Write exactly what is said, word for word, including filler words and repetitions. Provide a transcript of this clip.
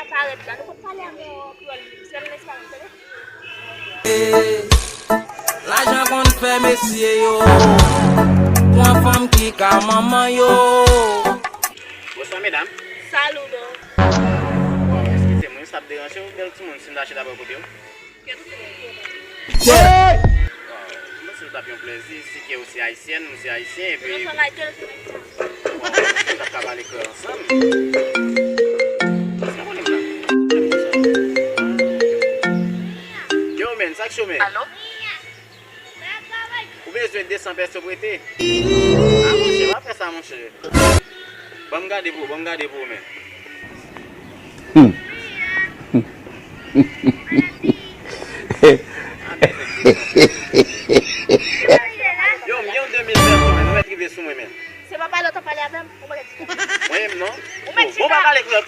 Aparèt la, nou konn pale avè w an kreyòl, sèl Lespanan, tande. Lajan konn fè mesye yo pran fanm ki ka manman yo. Bonswa medam. Saludo. Waw, eskize mwen, sa ap deranje w, bèl timoun, si m ta chita bò kote w? Ke nou fè? Mwen si m t ap yon plezi, si ke w se ayisyèn, mwen se ayisyen, epi Nou travay ke nou travay sa. Bon, si n t ap ka pale kreyòl ansanm. Yo, men, sa k cho, men? Alo? Ou bezwen de san pèso prete? Ah, monchè, pa fè sa, monchè. Ban m gade pou ou, ban m gade pou ou, men. Yo, m gen yon de mil pèso, men, nou mèt rive sou mwen, men. Se pa pale w t ap pale avè m? Ou mèt di sa. Mwen menm, non? Ou mèt di Bon, pa sa. pale kreyòl.